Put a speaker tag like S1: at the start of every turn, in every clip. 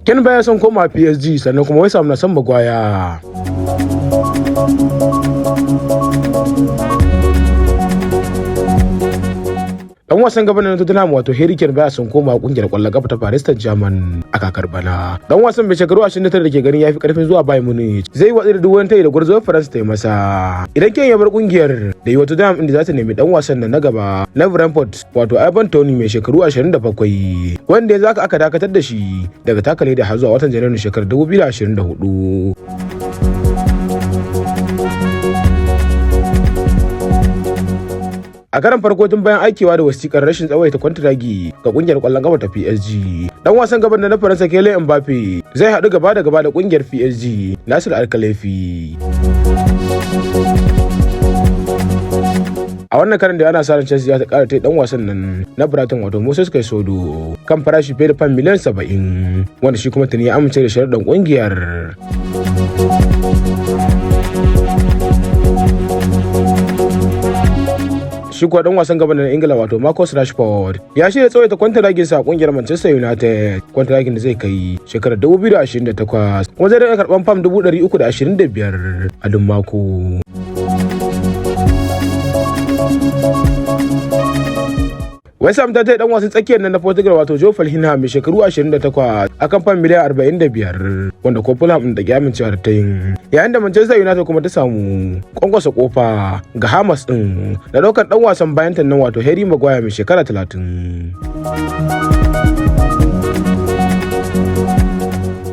S1: Kane baya son koma PSG, sannan kuma West Ham na son Maguire. Dan wasan gaban na Tottenham wato Harry Kane baya son koma kungiyar kwallon kafa ta Paris Saint-Germain a kakar bana. Dan wasan mai shekaru 29 da ke ganin yafi karfin zuwa Bayern Munich zai watsi da duk wani tayi da gwarzuwar Faransa ta yi masa. Idan Kane ya bar kungiyar da yi wa Tottenham, inda za ta nemi dan wasan nan na gaba na Brentford wato Ivan Toney mai shekaru 27, wanda ya zaka aka dakatar da shi daga taka leda har zuwa watan Janairun shekarar 2024. A karan farko tun bayan aikewa da wasikar rashin tsawaita kwantiragi ga kungiyar kwallon kafa ta PSG, dan wasan gaban na Faransa Kylian Mbappe zai haɗu gaba da gaba da kungiyar PSG Nasir Al-Khelaifi. A wannan karin da ana sa ran Chelsea za ta ƙara ta dan wasan nan na Brighton wato Moses Caicedo kan farashi fiye da fam miliyan 70, wanda shi kuma tuni ya amince da sharuɗan kungiyar. Shi kuwa dan wasan gaban na Ingila wato Marcus Rashford ya shirya tsawaita kwantaragin sa a kungiyar Manchester United, kwantaragin da zai kai shekarar 2028, kuma zai rika karban fam 325 a duk mako. West Ham ta taya dan wasan tsakiyar nan na Portugal wato Joe Palhinha mai shekaru 28 akan fam miliyan 45, wanda ko Fulham din da ke amincewa da ta yin. Yayin da Manchester United kuma ta samu kwankwasa kofa ga Hamas din da daukar dan wasan bayan nan wato Harry Maguire mai shekara 30.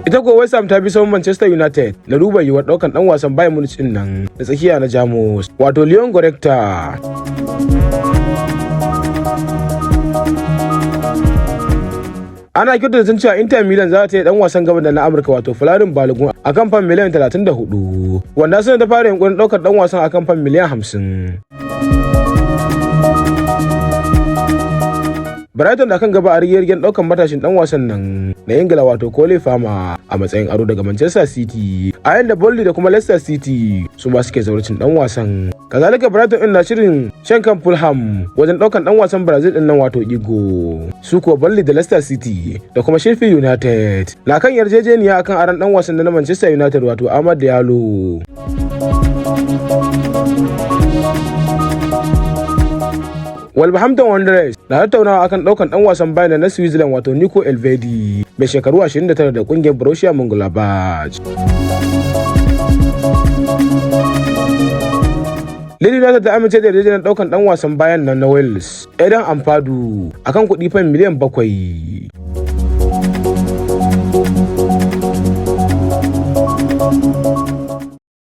S1: Ita kuwa West Ham ta bi sahun Manchester United na duba yiwuwar daukan dan wasan Bayern Munich din nan da tsakiya na Jamus wato Leon Goretzka. Ana kyautata zaton cewa Inter Milan za ta yi dan wasan gaban da na Amurka wato Folarin Balogun a kan fam miliyan 34, wanda suna ta fara yunkurin daukar dan wasan akan fam miliyan 50. Brighton na kan gaba a rigirgen daukan matashin dan wasan nan na Ingila wato Cole Palmer a matsayin aro daga Manchester City, a yayin da Burnley da kuma Leicester City su ma suke zauracin dan wasan. Kazalika Brighton din na shirin shan kan Fulham wajen daukan dan wasan Brazil din nan wato Igo. Su kuwa Burnley da Leicester City da kuma Sheffield United na kan yarjejeniya akan aron dan wasan na Manchester United wato Amad Diallo. Wolverhampton Wanderers na tattaunawa akan daukan dan wasan bayan na Switzerland wato Nico Elvedi mai shekaru 29 da kungiyar Borussia Mönchengladbach. Leeds United ta amince da yarjejeniyar daukan dan wasan bayan nan na Wales Eden Ampadu akan kuɗi fan miliyan 7.